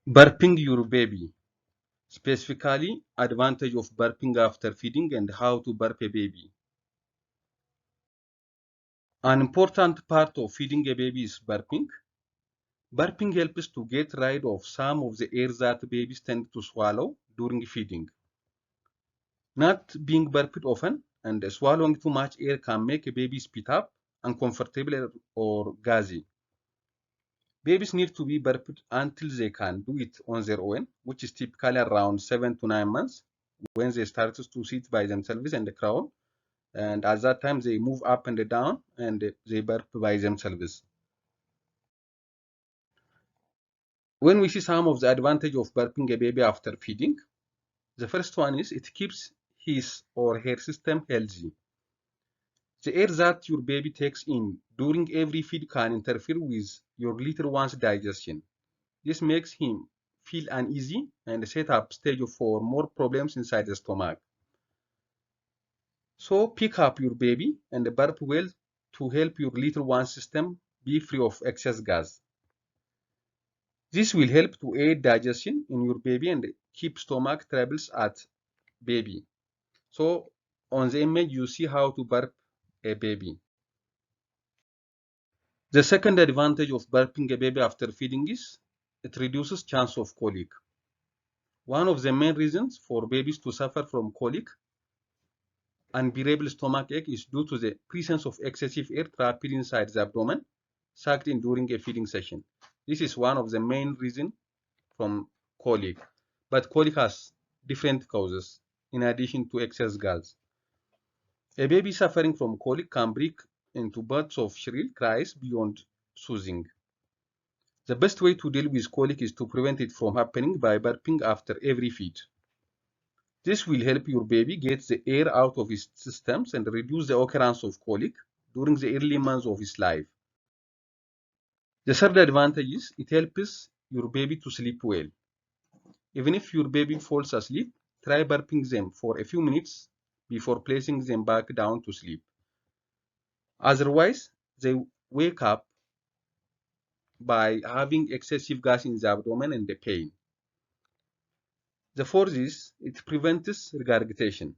Burping your baby. Specifically, advantage of burping after feeding and how to burp a baby. An important part of feeding a baby is burping. Burping helps to get rid of some of the air that babies tend to swallow during feeding. Not being burped often and swallowing too much air can make a baby spit up, uncomfortable, or gassy. Babies need to be burped until they can do it on their own, which is typically around 7 to 9 months when they start to sit by themselves and crawl. And at that time, they move up and down and they burp by themselves. When we see some of the advantage of burping a baby after feeding, the first one is it keeps his or her system healthy. The air that your baby takes in during every feed can interfere with your little one's digestion. This makes him feel uneasy and set up stage for more problems inside the stomach. So pick up your baby and burp well to help your little one's system be free of excess gas. This will help to aid digestion in your baby and keep stomach troubles at baby. So on the image you see how to burp a baby. The second advantage of burping a baby after feeding is it reduces chance of colic. One of the main reasons for babies to suffer from colic and unbearable stomach ache is due to the presence of excessive air trapped inside the abdomen, sucked in during a feeding session. This is one of the main reasons from colic, but colic has different causes in addition to excess gas. A baby suffering from colic can break into bursts of shrill cries beyond soothing. The best way to deal with colic is to prevent it from happening by burping after every feed. This will help your baby get the air out of his systems and reduce the occurrence of colic during the early months of his life. The third advantage is it helps your baby to sleep well. Even if your baby falls asleep, try burping them for a few minutes before placing them back down to sleep. Otherwise, they wake up by having excessive gas in the abdomen and the pain. The fourth is it prevents regurgitation.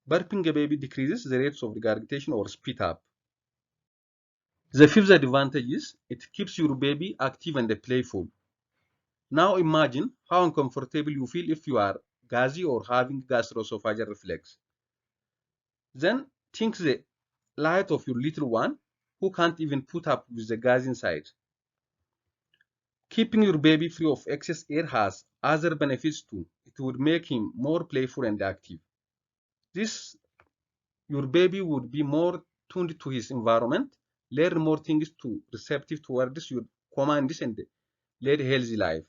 Burping a baby decreases the rates of regurgitation or spit up. The fifth advantage is it keeps your baby active and playful. Now imagine how uncomfortable you feel if you are gassy or having gastroesophageal reflux. Then think the light of your little one who can't even put up with the gas inside. Keeping your baby free of excess air has other benefits too. It would make him more playful and active. Your baby would be more tuned to his environment, learn more things to receptive towards your commands and lead a healthy life.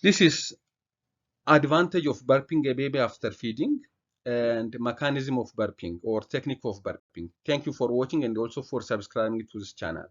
This is advantage of burping a baby after feeding and mechanism of burping or technique of burping. Thank you for watching and also for subscribing to this channel.